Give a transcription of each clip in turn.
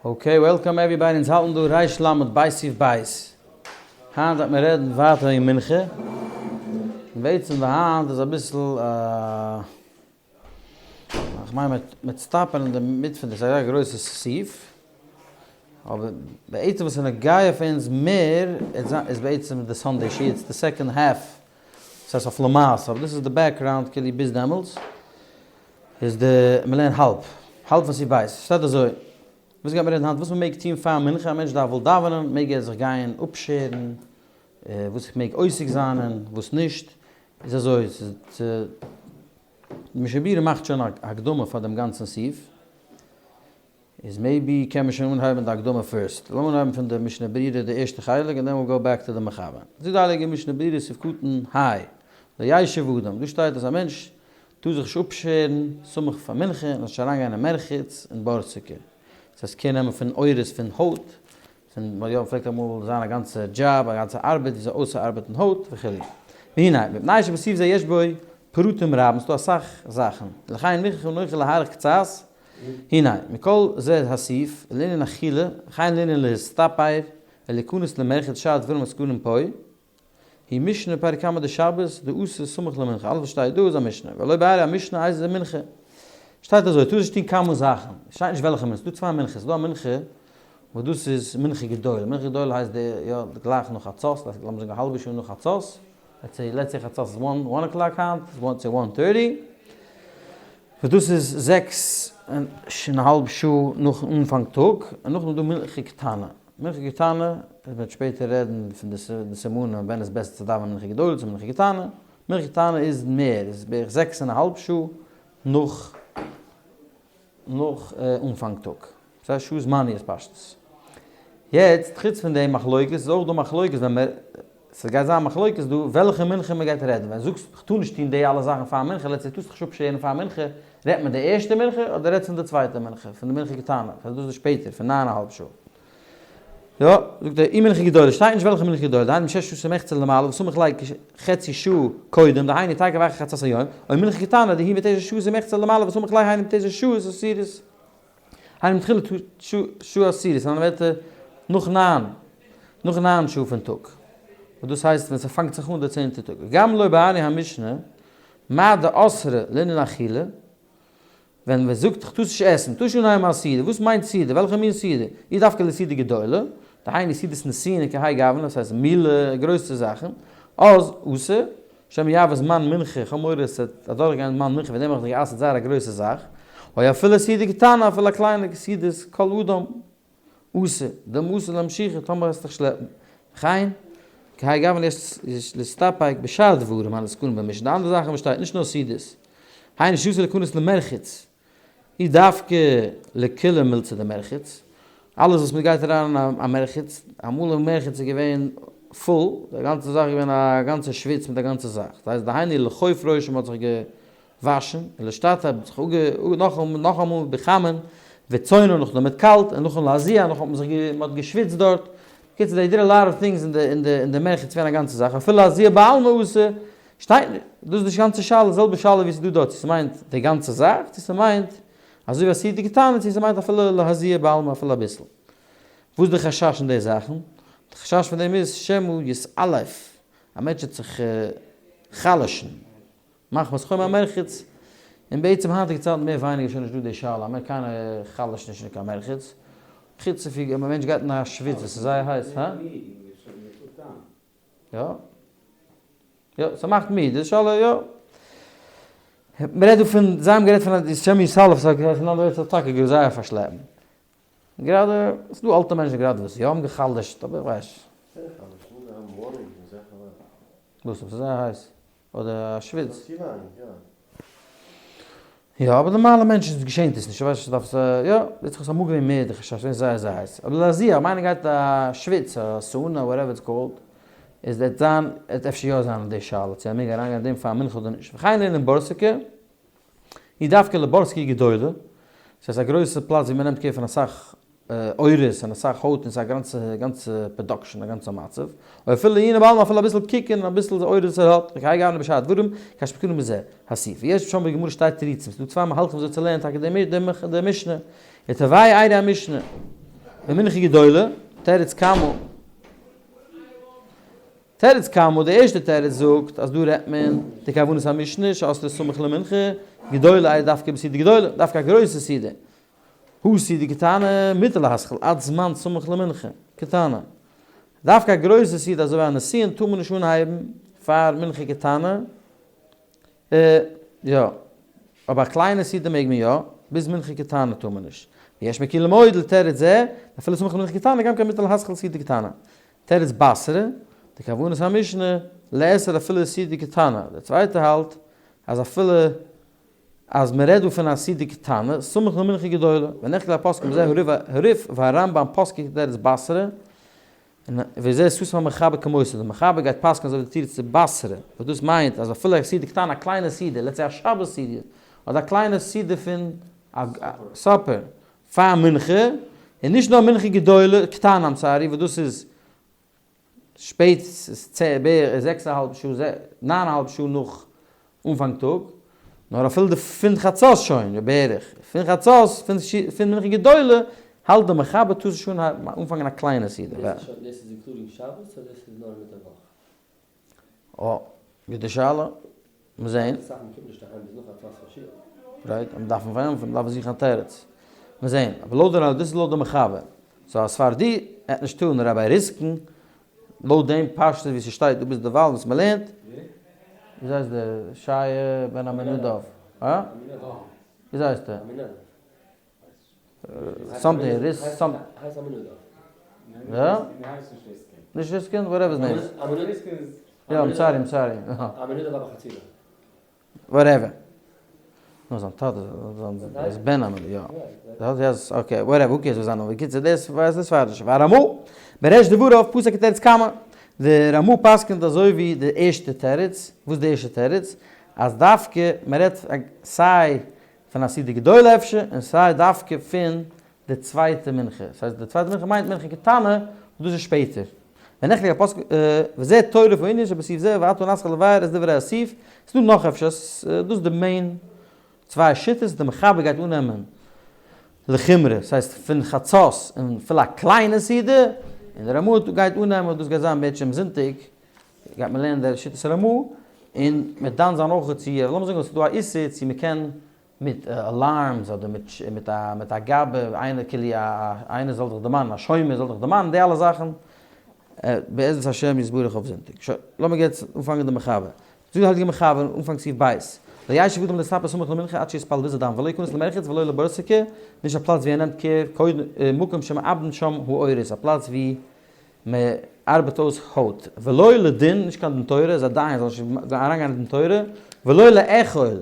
Okay, welcome everybody, אונז האלטן דא ריש למד בית סעיף בית. היינט וועט מען רעדן ווייטער וועגן מנחה. און בעצם די היינט איז אביסל א, איך מיין מ'וועט stop ן אין די מיט פון די, ס'איז א גרויסע סעיף. אבער בעצם וואס איז נוגע פאר אונז מער איז בעצם די Sunday שיעור, it's the second half, ס'הייסט אויף למעשה, אבער דאס איז די background כאילו ביז דעמאלטס. איז די מ'לערנט האלב, האלב פון סעיף בית, שטייט אזוי, וואס גייט מען רעדן היינט, וואס מ'מעג טון פאר מנחה, א מענטש דארף וואל דאווענען, מעג ער זיך גיין אפשערן, וואס איך מעג עוסק זיין און וואס נישט, איז אזוי, ס'איז צו, די משנה ברורה מאכט שוין א הקדמה פאר דעם גאנצן סעיף. איז maybe קען מען שוין אנהייבן די הקדמה first. לאמיר אנהייבן פון די משנה ברורה די ערשטע חלק און then we'll go back to די מחבר. זאגט די הייליגע משנה ברורה סעיף קטן ה' לא ישב אדם, דא שטייט אז א מענטש טאר זיך נישט אפשערן סמוך פאר מנחה און זאל נישט אריינגיין אין מרחץ און בורסקי. דאס הייסט קער נעמען פון עורות פון הויט, פון יא פלעגט אמאל זיין א גאנצע דזשאב א גאנצע ארבעט וויאזוי אויסצוארבעטן הויט וכו'. והנה, מפני שבסעיף זה יש בו פרטים רבים, ס'דא אסאך זאכן, לכן מוכרח אנכי להאריך קצת, הנה, מכל זה הסעיף, לענין אכילה, וכן לענין להסתפר, ולהיכנס למרחץ שאר דברים המוזכרים פה, היא משנה פרק קמא דשבת, דאסור סמוך למנחה, אלעס וואס שטייט דא איז א משנה, ולא ביארו המשנה איזה מנחה. שטייט אזוי, טאר נישט טון כמה זאכן, שטייט נישט וועלכע מנחה, ס'דא צוויי מנחות, ס'דא א מנחה וואס דאס איז מנחה גדולה, מנחה גדולה הייסט די, יא, גלייך נאך חצות, לאמיר זאגן א האלבע שעה נאך חצות, let's say, let's say חצות איז one, one o'clock היינט, איז one צו one thirty, וואס דאס איז זעקס און א האלב שעה נאכן אנפאנג טאג, און נאכדעם איז דא מנחה קטנה, מנחה קטנה, מען וועט שפעטער רעדן פון די סימנים ווען איז בעסער צו דאווענען מנחה גדולה צו מנחה קטנה, מנחה קטנה איז מער, איז בערך זעקס און א האלב שעה נאך נאך אנפאנג טאג. ס'איז א שעה זמניות פשטות. יעצט חוץ פון די מחלוקת איז אויך דא מחלוקת ווען מען, ס'גייט זיין מחלוקת דא וועלכע מנחה מען גייט רעדן, ווען זאגסט כ'טאר נישט טון די אלע זאכן פאר מנחה, let's say טארסט דיך נישט אפשערן פאר מנחה, רעדט מען די ערשטע מנחה אדער רעדסט פון די צווייטע מנחה, פון די מנחה קטנה, פאר דאס איז שפעטער פון ניין א האלב שעה. יא, זאגט ער, אי מנחה גדולה, שטייט נישט וועלכע מנחה גדולה, דהיינו משש שעות ומחצה למעלה וסמוך ליה חצי שעה קודם, דהיינו תיכף אחר חצות היום, או מנחה קטנה דהיא מתשע שעות ומחצה למעלה וסמוך ליה היינו מתשע שעות עשירית, היינו מתחילת שעה עשירית, אין אנדערע ווערטער, נאך ניין, נאך ניין שעה פון טאג, וואס דאס הייסט ווען ס'פאנגט זיך אן די צענטע טאג, גם לא ביארו המשנה, מה דאסרה לענין אכילה, ווען מען זאגט כ'טאר נישט עסן, טאר נישט אנהייבן א סעודה, וואס מיינט סעודה? וועלכע מין סעודה? אי דווקא לסעודה גדולה, דהיינו סעודת נישואין כהאי גוונא, דאס הייסט מילה, גרויסע זאכן, אז אסור, שמא יעבור זמן מנחה, כ'האב מורא עס וועט אדורכגיין זמן מנחה, וועגן דעם האב איך דיך גע'אסר'ט זייער א גרויסע זאך, או אפילו סעודה קטנה, אפילו א קליינע סעודת כל אדם, אסור, דילמא אתי לאמשוכי, טאמער וועסט דיך שלעפן. וכן, כהאי גוונא יש להסתפק בשאר דברים הנזכרים במשנה, די אנדערע זאכן וואס שטייט, נישט נאר סעודות. היינו שאסור להיכנס למרחץ, אי דווקא לכולא מילתא דמרחץ, אלעס וואס מען גייט אריין אין א מרחץ, אמאל אין מרחץ איז געווען פול, די גאנצע זאך איז געווען א גאנצע שוויץ מיט א גאנצע זאך, דאס הייסט דהיינו לכוף ראשו מען האט זיך געוואשן, און לשטטף האט זיך נאכאמאל בחמין, וצונן נאכדעם מיט קאלט, און נאכדעם להזיע, נאכדעם האט מען זיך מען האט געשוויצט דארט, בקיצור they did a lot of things אין די מרחץ געווען א גאנצע זאך, אפילו להזיע בעלמא אסור, שטייט נישט, דאס איז די גאנצע שאלה, די זעלבע שאלה ווי ס'איז דא דארט, צו ס'מיינט די גאנצע זאך, צו ס'מיינט אזוי ווי א סעודה קטנה, צו ס'מיינט אפילו להזיע בעלמא אפילו אביסל. וואס איז די חשש אין די זאכן? די חשש פון דעם איז שמא יתעלף, א מענטש וועט זיך חלש'ן, מחמת חום המרחץ, און בעצם היינטיגע צייטן מער ווייניגער שוין נישט דא די שאלה, א קיינער חלש'ט נישט אין קיין מרחץ, חוץ אויב א מענטש גייט אין א שוויץ וואס איז זייער הייס, הא? יא. יא, ס'מאכט מיד, די שאלה יא. מ'רעדט דא פון, זיי האבן גערעדט פון א שמא יתעלף, ס'האט געהייסן אנדערע ווערטער ס'האט טאקע זייער פארשלעפן. גראדע, ס'דא אלטע מענטשן גראדע וואס יא האבן גע'חלש'ט, אבער איך ווייס. וואס? ס'איז זייער הייס. אדער א שוויץ. יא, אבער נארמאלע מענטשן געשענט עס נישט, איך ווייס נישט דארף עס יא, יעצט איז אמאל געווען מער די חשש, געווען זייער זייער הייס, אבער להזיע, אויב איינער גייט א שוויץ, א sauna, whatever it's called, איז וועט זיין, וועט אפשר יא זיין די שאלה צו ער מעג אריינגיין דעם פאר מנחה אדער נישט, וכן לענין בורסקי, אי דווקא לבורסקי גדולה, ס'איז א גרויסע פלאץ ווי מ'נעמט קער פון אסאך עורות און אסאך הויט און ס'איז א גאנצע גאנצע production א גאנצע מצב, או אפילו לעיונא בעלמא אפילו אביסל קוקן און אביסל עורות וואס ער האט, וכהאי גוונא בשאר דברים, כשמקודם בזה הסעיף. ויש שם בגמרא שתי תירוצים, ס'איז דא צוויי מהלכים וויאזוי צו לערנען טאקע די משנה, ותרוייהו איירי המשנה. ומנחה גדולה, תירוץ קמא. תירוץ קמא, די ערשטע תירוץ זאגט אז דא רעדט מען די כוונת המשנה שאסרו סמוך למנחה גדולה איז דווקא בסעודה גדולה, דווקא א גרויסע סעודה. הא סעודה קטנה מותר להתחיל עד זמן סמוך למנחה קטנה. דווקא א גרויסע סעודה אזוי ווי א נישואין טאר מען נישט אנהייבן פאר מנחה קטנה. יא. אבער א קליינע סעודה מעג מען יא, ביז מנחה קטנה טאר מען נישט. ויש מקילים מאוד לתירוץ זה, אפילו סמוך למנחה קטנה גם כן מותר להתחיל סעודה קטנה. תירוץ בתרא, די כוונת המשנה, לאסור אפילו סעודה קטנה. דער צווייטער האלט אז אפילו אז מען רעדט דא פון א סעודה קטנה, סמוך למנחה גדולה, ונחלקו הפוסקים בזה הריף והרמב"ם פסקו כתירוץ בתרא, און וזה סתם המחבר כמותו, דער מחבר גייט פסק'ן אזוי ווי די תירוץ בתרא, וואס דאס מיינט אז אפילו א סעודה קטנה, א קליינע סעודה, let's say א שבת סעודה, אדער א קליינע סעודה פון א supper פאר מנחה, און נישט נאר מנחה גדולה, קטנה I'm sorry, וואס דאס איז שפעט, ס'איז בערך זעקס א האלב שעה, ניין א האלב שעה נאך אנפאנג טאג, נאר אפילו די פון חצות שוין, בערך, פון חצות, פון מנחה גדולה, האלט די מחבר טאר זיך שוין אנפאנגען א קליינע סעודה. דאס איז including שבת אדער דאס איז נאר אינמיטן וואך? אה, גוטע שאלה. מיר זעהן. אסאך מאל קומט נישט אהיים ביז נאך חצות פאר שיעור. right, און מ'דארף אים פארענטפערן, מ'דארף זוכן א תירוץ. מיר זעהן, אבער לויט די, דאס איז לויט די מחבר. so א ספרדי עט נישט טארן ראביי ריסקן לויט דעם פשטות ווי ס'שטייט דא ביז דערווייל וואס מ'לערנט. וויאזוי הייסט דער שייע בן עמינדב? הא? וויאזוי הייסט ער? something ריס some. הייסט עמינדב. יא? נישט ריסקין? whatever his name. יא, I'm sorry, I'm sorry. עמינדב אבוחצירא. whatever. נאר זיין טאטע, זיין בן עמינדב, יא. okay, whatever, who cares וואס זיין נאמען. בקיצור, דאס ווייסט די ספרדישע. והרמ"א, בריש דבריו פסק כתירוץ קמא. די רמ"א פסק'נט אזוי ווי די ערשטע תירוץ. וואס איז די ערשטע תירוץ? אז דווקא מען רעדט סיי פון א סעודה גדולה אפשר, און סיי דווקא פון די צווייטע מנחה. ס'הייסט די צווייטע מנחה מיינט מנחה קטנה, וואס דאס איז שפעטער. ונחלק הפוסק, וזה תורף הענין שבסעיף זה, ועתה נתחיל לבאר את דברי הסעיף. ס'דא נאך אפשר, דאס איז די main צוויי שיטות, די מחבר גייט אננעמען לחומרא, ס'הייסט פון חצות און אפילו א קליינע סעודה, און די רמ"א גייט אננעמען, דאס גייט זיין בעצם זונטאג, גייט מען לערנען די שיטת הרמ"א, און מ'וועט דן זיין אויך צו, לאמיר זאגן אז ס'איז דא א איסור צו מ'קען מיט alarms אדער מיט א מיט א גבאי איינער כאילו א איינער זאל זיך דערמאנען א שומר זאל זיך דערמאנען די אלע זאכן בעזרת השם יתברך אויף זונטאג. שוין, לאמיר יעצט אנפאנגען די מחבר. זאגט די הייליגע מחבר אנפאנג סעיף ב', לא ישב אדם להסתפר סמוך למנחה עד שיתפלל ביז ער דאווענט ולא יכנס למרחץ ולא לבורסקי, נישט א פלאץ ווי ער נעמט קער קודם מקום שמעבדין שם העורות, א פלאץ ווי מען ארבעט אויס הויט, ולא לדין, נישט קיין דין תורה, איז א דיין זאל נישט אריינגיין אין דין תורה, ולא לאכול,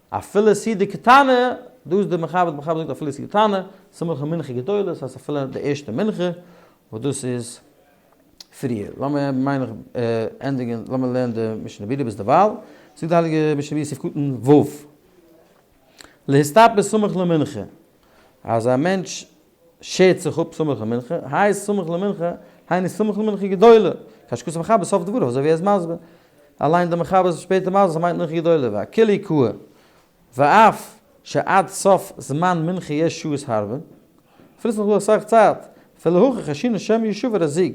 אפילו סעודה קטנה, דא איז די מחבר, די מחבר זאגט אפילו סעודה קטנה, סמוך למנחה גדולה, דאס הייסט אפילו די ערשטע מנחה, וואס דאס איז פריער. לאמיר מיין איך ענדיגן, לאמיר לערנען די משנה ברורה ביז דערווייל. זאגט די הייליגע משנה ברורה סעיף קטן ו', להסתפר סמוך למנחה, אז א מענטש שערט זיך אפ סמוך למנחה, האי סמוך למנחה, היינו סמוך למנחה גדולה, כשכתב המחבר בסוף דבריו, אזוי ווי ער איז מסביר, אליין דער מחבר איז שפעטער מסביר אז ס'מיינט מנחה גדולה, ואכולהו קאי, ואף שעד סוף זמן מנחה יש שעות הרבה, אפילו ס'איז נאך דא אסאך צייט, אפילו הכי חיישינן שמא ישבר הזוג,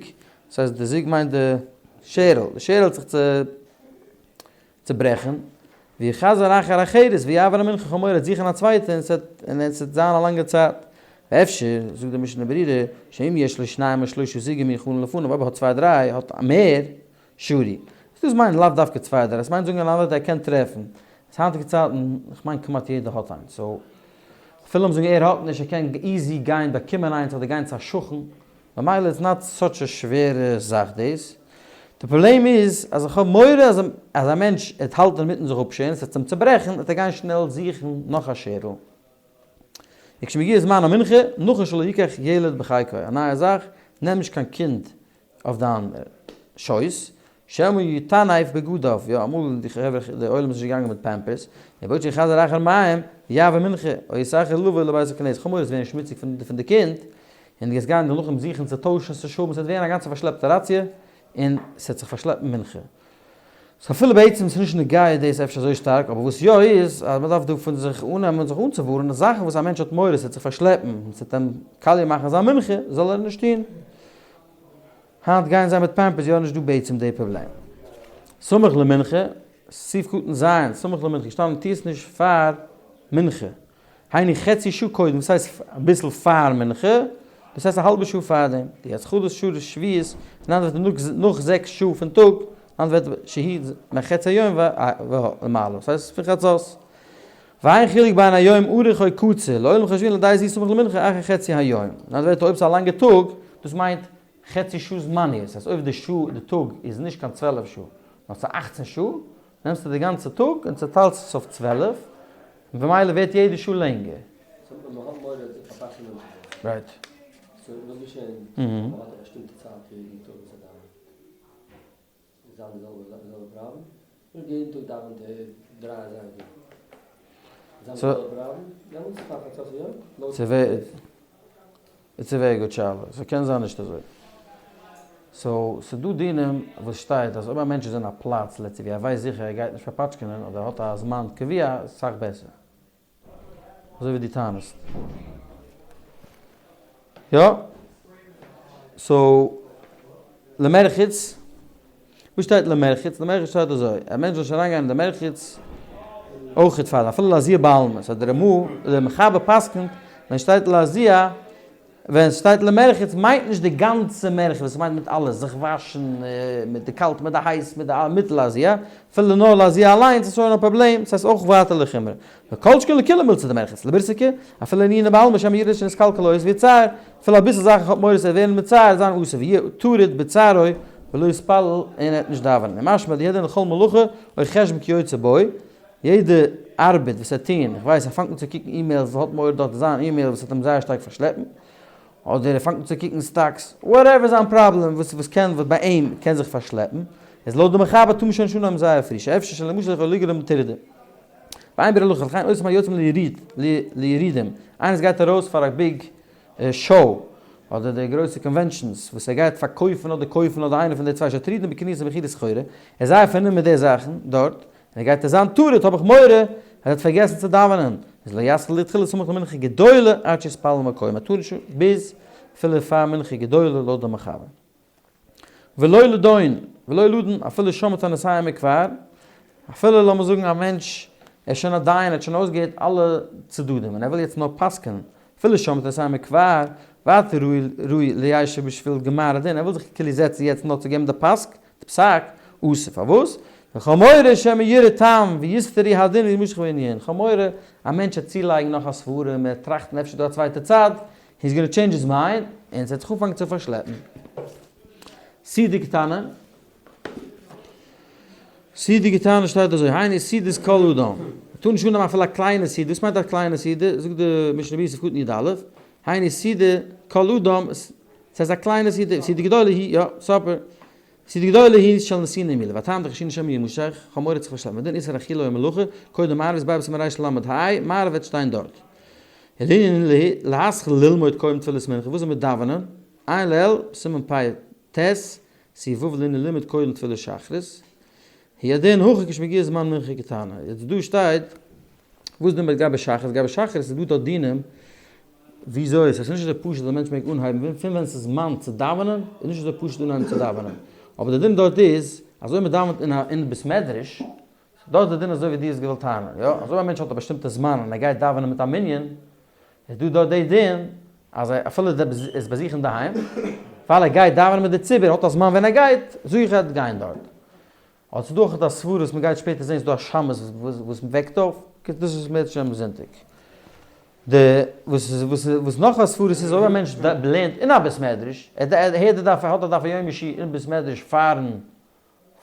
דאס הייסט די זוג מיינט די שערל, די שערל האט זיך צוברעכן, ויחזר אחר אחרת ויעבור המנחה חמור ער זוכן א צווייטע און ס'וועט און עס וועט זיין א לאנגע צייט. ואפשר, זאגט די משנה ברורה, שאם יש לו שניים או שלושה זוגים מוכנים לפניו, אויב ער האט צוויי דריי, האט מער, שרי. דאס מיינט לאו דווקא צוויי דריי, עס מיינט זאגן אן אנדערע ער קען טרעפן. עס היינטיגע צייטן, איך מיין כמעט יעדער האט איינס, so אפילו לאמיר זאגן ער האט נישט, ער קען easy גיין באקומען איינס אדער גיין צו א שכן, ממילא איז not such א שווערע זאך דאס. די פראבלעם איז אז איך האב מורא אז אז א מענטש עט האלטן אינמיטן זיך אפשערן, ס'עט אים צוברעכן, עט ער גיין שנעל זוכן נאך א שערל. וכשמגיע זמן המנחה, נכון שלא יקח ילד בחיקו, א נייע זאך, נעם נישט קיין קינד אויף דיין שויס, שמא יטנף בגדיו, יא אמאל די חברה די עולם איז נישט געגאנגען מיט פעמפערס, ובעוד שיחזר אחר מים, יעבור מנחה, או יתאחר לבוא לבית הכנסת, כ'האב מורא עס ווערן שמוציג פון די קינד, און די גייסט גיין דערנאך אים זוכן צו טוישן צו שאבן, ס'וועט ווערן א גאנצע פארשלעפטע ראציע, און ס'וועט זיך פארשלעפן מנחה. So אפילו בעצם איז נישט נוגע דאס אפשר אזוי שטארק, אבער וואס יא איז, אז מען דארף דא פון זיך אננעמען זיך אנצואווארענען זאכן וואס א מענטש האט מורא ס'וועט זיך פארשלעפן און ס'וועט אים קאליע מאכן זיין מנחה, זאל ער נישט טון. היינט גייען זיי מיט Pampers, יא נישט דא בעצם די פראבלעם. סמוך למנחה, סעיף קטן ז', סמוך למנחה, געשטאנען טו עס נישט פאר מנחה. היינו חצי שעה קודם, וואס הייסט אביסל פאר מנחה? דאס הייסט א האלבע שעה פאר דעם. די התחלת שעות שביעית, אין אנדערע ווערטער נאך 6 שעה פון טאג, אין אנדערע ווערטער שהיא מחצי היום ולמעלה, דאס הייסט פון חצות. ואין חילוק בין היום ארוך או קצר, לעולם חושבין על ידי זה סמוך למנחה אחר חצי היום. אין אנדערע ווערטער אויב ס'איז א לאנגע טאג, דאס מיינט חצי שעה זמניות, דאס הייסט אויב די שעה, די טאג איז נישט קיין 12 שעה, נאר ס'איז 18 שעה, נעמסטו די גאנצע טאג און צעטיילסט עס אויף 12, און במילא ווערט יעדע שעה לענגער. So מען האט מורא צו פארפאסן מנחה. Right. So וואס געשען? מען האט א באשטימטע צייט יעדן טאג וואס ער דאווענט. איז זיין די זעלבע פראבלעם? אויב יעדן טאג דאווענט ער 3 אזייגער. איז זיין די זעלבע פראבלעם? דעמאלטס פאר חצות היום? It's a very good שאלה. ס'קען זיין נישט אזוי. So, ס'דא דינים וואס שטייט אז אויב א מענטש איז אין א פלאץ, let's say, ווי ער ווייסט זיכער ער גייט נישט פארפאטשקענען אדער האט א זמן קבוע, איז סאך בעסער. אזוי ווי דו טענה'סט. יא. So, למרחץ. וואס שטייט למרחץ? למרחץ שטייט אזוי, א מענטש זאל נישט אריינגיין אין די מרחץ, אויך פאר, אפילו להזיע בעלמא. So דער רמ"א, דער מחבר פסק'נט, ווען שטייט להזיע, ווען ס'שטייט למרחץ מיינט נישט די גאנצע מרחץ, וואס מיינט מיט אלעס, זיך וואשן, מיט די קאלט, מיט די הייס, מיט די מיט להזיע, אפילו נאר להזיע אליינס איז שוין א פראבלעם, ס'הייסט אויך ווייטער לחומרא. וכל שכן לכולי מילתא דמרחץ, לבירסקי, אפילו ענינא בעלמא שמא יראה שנתקלקל אותו ויצטער, אפילו אביסל זאכן האט מורא ס'וועט ווערן מצער זיין אסור, ויהיה טרוד בצערו ולא יתפלל און ער וועט נישט דאווענען. ומשמע דהוא הדין לכל מלאכה או חשבון כיוצא בו, יעדע ארבעט וואס ער טוהן, איך ווייס ער פאנגט אן צו קוקן emails, ער האט מורא דארט זיין אימעיל וואס וועט אים זייער שטארק פארשלעפן, אדער ער פאנגט אן צו קוקן stocks, whatever זיין פראבלעם וואס וואס קען וואס ביי אים קען זיך פארשלעפן, איז לויט די מחבר טאר מען שוין נישט אנהויבן זייער פרי, שאפשר שלמשל יכול לגרום טרדה. ואין ביאור הלכה, וכן אותם היוצאים ליריד, לירידים, איינער וואס גייט ארויס פאר א big show, אדער די גרויסע conventions, וואס ער גייט פארקויפן אדער קויפן אדער איינע פון די צוויי שטרידן בקניות ובמכירת סחורה, ער איז זייער פארנומען מיט די זאכן דארט, און ער גייט עס זיין טרוד, האב איך מורא אז ער האט פארגעסן צו דאווענען, איז לא יתחיל לתחילה סמוך למנחה גדולה עד שיתפלל במקומו, מען טאר נישט ביז אפילו פאר מנחה גדולה לויט די מחבר. ולא לדון, ולא לדון, אפילו שמע טענותיהם מכבר, אפילו לאמיר זאגן א מענטש, ער איז שוין א דיין, ער האט שוין אויסגעהערט אלע צדדים, און ער וויל יעצט נאר פסק'ענען, אפילו שמע טענותיהם מכבר, ווייטער ראוי לישב בשביל גמר הדין, ער וויל זיך כאילו זעצן יעצט נאר צו געבן די פסק, די פסק, אסור, פארוואס? ווייל כ'האב מורא שמא יראה טעם ויסתרי הדין וימשך בענין, כ'האב מורא א מענטש וועט צולייגן נאך א סברה, מען וועט טראכטן אפשר איז דא א צווייטע צד, he's gonna change his mind, און ס'וועט זיך אנפאנגען צו פארשלעפן. סעודה קטנה, סעודה קטנה שטייט אזוי, היינו סעודת כל אדם. מ'טאר נישט אננעמען אפילו א קליינע סעודה, וואס מיינט א קליינע סעודה? זאגט די משנה ברורה סעיף קטן י"א, היינו סעודת כל אדם, ס'הייסט א קליינע סעודה, סעודה גדולה היא, יא, supper. סעודה גדולה היא של נתינה ומילה, והטעם דחיישינן שמא ימשך, כ'האב מורא צו פארשלעפן, והדין איסור אכילה או מלאכה, קודם מעריב איז בסימן רל"ה, מעריב וועט שטיין דארט. לענין להתחיל ללמוד קודם תפילת מנחה, וואס איז מיט דאווענען? עיין לעיל, סימן פ"ט, סעיף ו' לענין לימוד קודם תפילת שחרית, הוא הדין הכא כשמגיע זמן מנחה קטנה. יעצט דא שטייט, וואס איז דא מיט גבי שחרית? גבי שחרית איז דא דארט דינים, וויאזוי עס איז נישט אזוי פשוט אז א מענטש מעג אנהייבן פון ווען עס איז זמן צו דאווענען, איז נישט אזוי פשוט אנהייבן צו דאווענען. אבער די דין דארט איז, אז אויב מען דאווענט אין א אין בית מדרש, דארט איז די דין אזוי ווי דו האסט געוואלט טענה'ן, יא? אז אויב א מענטש האט א באשטימטע זמן און ער גייט דאווענען מיט א מנין, איז דא דארט די דין אז ער אפילו ער איז ביי זיך אינדערהיים, ווייל ער גייט דאווענען מיט די ציבור, האט א זמן ווען ער גייט, זאג איך ער וועט גיין דארט. אבער ס'איז דא אויך א סברה וואס מ'גייט שפעטער זען, ס'איז דא א שמש וואס וועקט אויף, דאס איז מערצעשעם זונטאג. די וואס איז וואס איז וואס נאך א סברה איז אויב א מענטש לערנט אין א בית מדרש, ער הערט די דף, ער האט א דף היומי שיעור אין בית מדרש פארן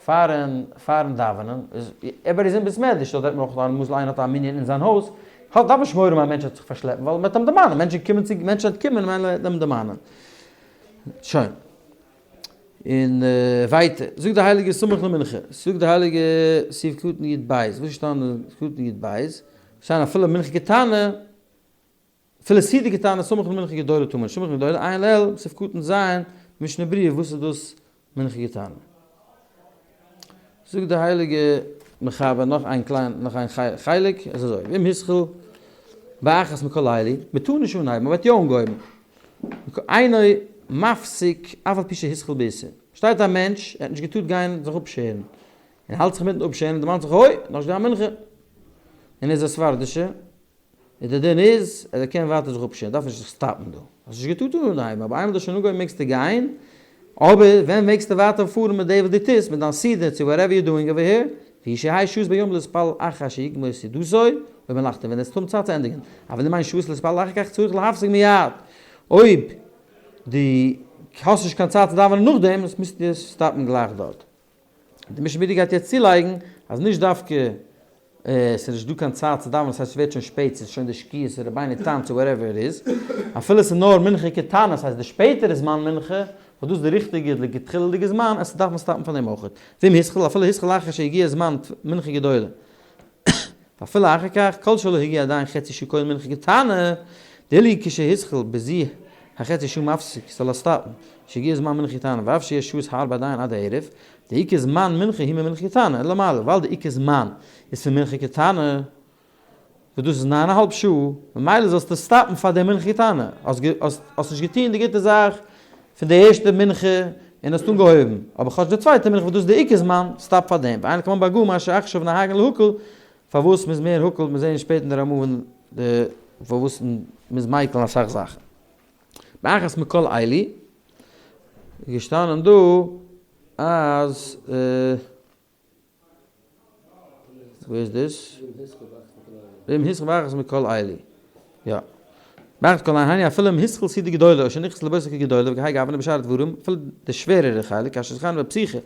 פארן פארן דאווענען, איז אויב ער איז אין בית מדרש, דארט רעדט מען אויך למשל איינער האט א מנין אין זיין הויז, האט דארף נישט מורא האבן א מענטש וועט זיך פארשלעפן, ווייל מ'וועט אים דערמאנען, מענטשן קומען צו, מענטשן וועט קומען ממילא וועט אים דערמאנען. שוין. און ווייטער, זאגט די הייליגע סמוך למנחה, זאגט די הייליגע סעיף קטן י"ב, וואס איז געשטאנען אין סעיף קטן י"ב? שטיין אפילו מנחה קטנה, אפילו סעודה קטנה סמוך למנחה גדולה טאר מען נישט, סמוך גדולה, עיין לעיל, סעיף קטן ז', משנה ברורה, וואס איז דאס מנחה קטנה? זאגט די הייליגע מחבר נאך איין קליין נאך איין חלק, עס איז אזוי, ואם התחיל באחת מכל אלו, מען טאר נישט אנהייבן, מען האט יא אנגעהויבן, אינו מפסיק אף על פי שהתחיל באיסור, שטייט א מענטש, ער האט נישט געטארט גיין זיך אפשערן, און האלט זיך מיטן אפשערן און דערמאנט זיך אוי, נאכנישט געדאווענט מנחה, און ער איז א ספרדישע, און דער דין איז אז ער קען ווייטער זיך אפשערן, דארף נישט זיך stop ן דא. האסט נישט געטארט אנהייבן, אבער איינמאל דו האסט שוין אנגעהויבן מעגסטו גיין, אבער ווען מעגסטו ווייטער פארן מיט די וואס דו טוסט, מיט דיין סעודה צו whatever you doing over here, והוא שיהא שהות ביום להתפלל אחר שיגמור סעודתו או מלאכתו, ווען עס קומט צייט צו ענדיגן, אבל אם אין שהות להתפלל אחר כך צריך להפסיק מיד, אויב דו האסט נישט קיין צייט צו דאווענען נאכדעם, מוזטו stop ן גלייך דארט. די משנה ברורה גייט יעצט צולייגן אז נישט דווקא עס איז נישט דא קיין צייט צו דאווענען, ס'הייסט ס'ווערט שוין שפעט, ס'איז שוין די שקיעה, ס'איז רבינו תם צו whatever it is, אפילו ס'איז נאר מנחה קטנה, ס'הייסט די שפעטערע זמן מנחה, וואס דאס איז די ריכטיגע לכתחילה'דיגע זמן, עס דארף מען stop ן פאר דעם אויך. ואם התחיל, אפילו התחיל לאחר שהגיע זמן מנחה גדולה. ואפילו אחר כך, כל שלא הגיע עדיין חצי שעה קודם מנחה קטנה, דאילו כשהתחיל בזו החצי שעה מפסיק, זאל ער stop ן, שהגיע זמן מנחה קטנה, ואף שיש שעות הרבה עדיין עד הערב, די עיקר זמן מנחה היא ממנחה קטנה, למעלה, ווייל די עיקר זמן איז פון מנחה קטנה, וואס דאס איז ניין א האלב שעה, ממילא זאלסטו stop ן פאר די מנחה קטנה, האסט נישט געטון די גוטע זאך פון די ערשטע מנחה און האסט אנגעהויבן, אבער כאטש די צווייטע מנחה וואס דאס איז די עיקר זמן, stop פאר דעם, ואין כמו בהגהה מה שעכשיו נוהגין להקל, פארוואס מ'איז מער הקל, מיר זעען שפעטער אין די רמ"א און די פארוואס מ'איז מיקל אין אסאך זאכן. באחת מכל אלו איז געשטאנען דא אז. וואו איז דאס? ואם התחיל באחת מכל אלו. יא. באחת כל אלו אפילו אם התחיל סעודה גדולה או שנכנס לביתו כגדולה וכהאי גוונא בשאר הדברים אפילו די שווערערע חלק כאשר זכרנו בפתיחה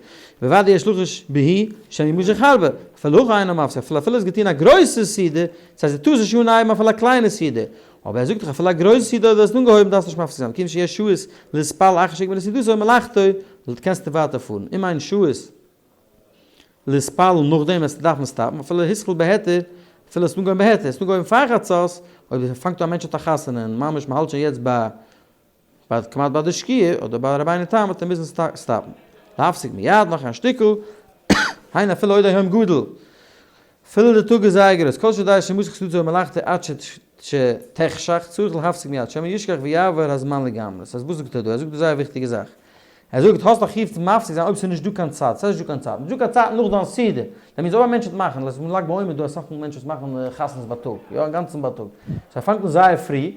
בוודאי יש לחוש בהו שמא ימשך הרבה אפילו הכא אינו מפסיק אפילו אפילו איז געטון א גרויסע סעודה דאס הייסט דו טארסט נישט אנהייבן אפילו א קליינע סעודה אבער ער זאגט דאך אפילו א גרויסע סעודה אויב דו האסט אנגעהויבן דארפסטו נישט מפסיק זיין כיוון שיש שהות להתפלל אחר שיגמור סעודתו ומלאכתו קענסטו ווייטער פארן אם אין שהות להתפלל נאכדעם וועסטו דארפן stop ן, אפילו התחיל בהיתר, אפילו האסט אנגעהויבן בהיתר, האסט אנגעהויבן פאר חצות, אויב פאנגט אן א מענטש האט א חתונה און ממש מ'האלט שוין יעצט ביי ביי כמעט ביי די שקיעה אדער ביי רבינו תם וועט ער מוזן stop ן. להפסיק מיד, נאך א שטיקל, היינו אפילו עוד היום גדול, אפילו די טאג איז זייער גרויס, כל שיודע שימשך סעודתו ומלאכתו עד שתחשך צריך להפסיק מיד, שמא ישכח ויעבור הזמן לגמרי. ס'הייסט וואס זאגט ער דא? ער זאגט דא זייער וויכטיגע זאך. ער זאגט האסט א חיוב צו מפסיק זיין אויב ס'איז נישט דא קיין צייט, ס'איז נישט דא קיין צייט, נישט דא קיין צייט נאך דיין סעודה, that means אויב א מענטש וועט מאכן, למשל לג בעומר איז דא אסאך מענטשן וואס מאכן חתונות בייטאג, יא אינגאנצן בייטאג, so ער פאנגט אן זייער פרי,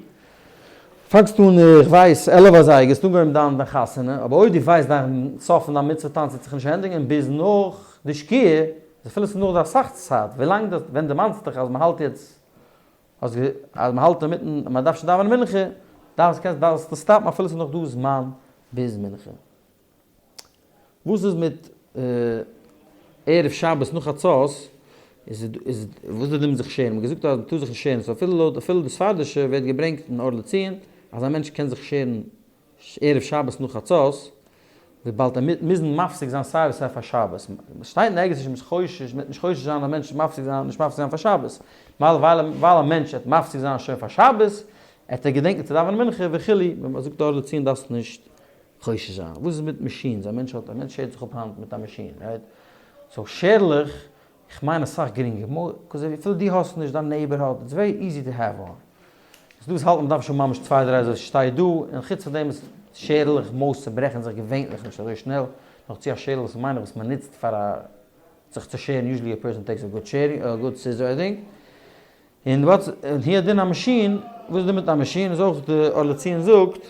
פאנגסט אן איך ווייס 11 אזייגער האסט אנגעהויבן דיין חתונה, אבער אויב דו ווייסט דיין סוף פון דיין מצוה טאנץ וועט זיך נישט ענדיגן ביז נאך די שקיעה, איז אפילו ס'איז נאך דא אסאך צייט, ווילאנג דו ווען דערמאנסט דיך אז מ'האלט יעצט אז אז מ'האלט אינמיטן מ'דארף שוין דאווענען מנחה, דארפסט קענסט דארפסטו stop ן אפילו ס'איז נאך דא זמן ביז מנחה. וואס איז מיט ערב שבת נאך חצות, איז איז וואס איז די דין מיט זיך שערן? מ'האט געזאגט אז מ'טאר זיך נישט שערן, so אפילו לויט אפילו די ספרדישע ווערט געברענגט אין אור לציון אז א מענטש קען זיך שערן ערב שבת נאך חצות, וויבאלד ער מוז מוזן מפסיק זיין סיי ווי סיי פאר שבת. עס שטייט אין ערגעץ נישט מ'איז חושש, מ'וועט נישט חושש זיין אז א מענטש מפסיק זיין נישט מפסיק זיין פאר שבת. מילא ווייל ווייל א מענטש וועט מפסיק זיין שוין פאר שבת, וועט ער געדענקען צו דאווענען מנחה וכו', ווען מ'זאגט אור לציון דארפסטו נישט חושש זיין. וואס איז מיט machines? א מענטש האט, א מענטש שערט זיך אפ היינט מיט א מאשין, right? so שערלעך, איך מיין אסאך גרינגער, 'cause אפילו דו האסט נישט, דיין neighbor האט, it's very easy to have one. ס'איז דא וואס האלטן מ'דארף שוין ממש צוויי דריי אזוי ס'שטייט דא, און חוץ פון דעם איז שערלעך most צוברעכן זיך געווענליך נישט אזוי שנעל, נאך צו א שערל וואס מיין איך וואס מ'נוצט פאר א זיך צו שערן, usually a person takes a good שערינג א good scissor I think. און וואטס און הוא הדין א מאשין, וואס איז דא מיט א מאשין איז אויך די אור לציון זאגט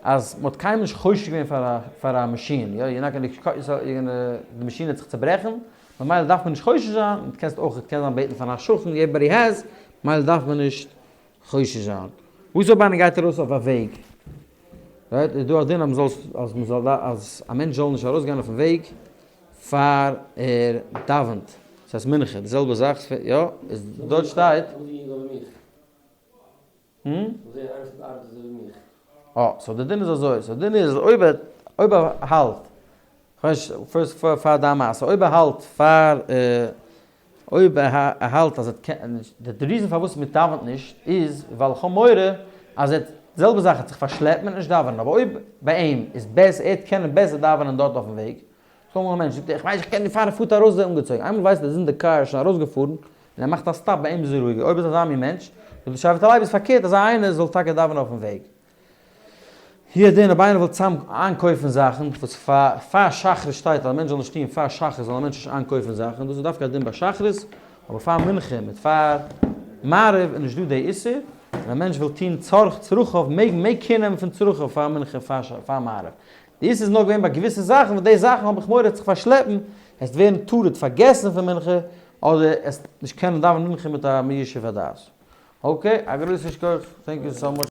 אז מ'האט קיינמאל נישט חושש געווען פאר א פאר א מאשין, יא, you're not gonna cut yourself, you're gonna, די מאשין וועט זיך צוברעכן, ממילא דארף מען נישט חושש זיין, און קענסט אויך קען זיין בעטן פאר א שכן, everybody has, ממילא דארף מען נישט חושש זיין. וואס אויב איינער גייט ארויס אויף א וועג, right, איז דא א דין אז מ'זאל אז מ'זאל אז א מענטש זאל נישט ארויסגיין אויפן וועג פאר ער דאווענט, ס'הייסט מנחה, די זעלבע זאך, יא, איז דארט שטייט. אה, so די דין איז אזוי, so די דין איז אויב ער, אויב ער האלט, כ'ווייס נישט, first פאר דיין מעשה, אויב ער האלט פאר, אויב ער האלט אז ער קען, די reason פארוואס מען דאווענט נישט איז ווייל איך האב מורא אז ער, די זעלבע זאך ער וועט זיך פארשלעפן און נישט דאווענען, אבער אויב ביי אים איז בעסער, ער וועט קענען בעסער דאווענען דארט אויפן וועג. ס'קומט אמאל א מענטש זאגט ער איך ווייס איך קען נישט פארן פארט ארויס איז ער אנגעצויגן, איינמאל ווייסט ער איז אין די קאר איז שוין ארויסגעפארן און ער מאכט א stop ביי אים איז ער רואיגער, אויב איז אזא מין מענטש, זאגט די שבט הלוי איז פארקערט אזא איינער זאל טאקע דאווענען אויפן וועג. הוא הדין אויב איינער וויל צאם איינקויפן זאכן, וואס פאר פאר שחרית שטייט אז א מענטש זאל נישט טון פאר שחרית זאל א מענטש נישט איינקויפן זאכן, דאס איז דווקא א דין ביי שחרית, אבער פאר מנחה מיט פאר מעריב איז נישט דא די איסור, ווען א מענטש וויל טון צורך צרכיו מעג מעג care נעמען פון צרכיו פאר מנחה און פאר מעריב. די איסור איז נאר געווען ביי געוויסע זאכן וואס די זאכן האב איך מורא זיך פארשלעפן, עסט ווערן טרוד פארגעסן פון מנחה, אדער עסט נישט קענען דאווענען מנחה מיט א מישוב הדעת. okay, א גרויסן שכוח, thank you so much.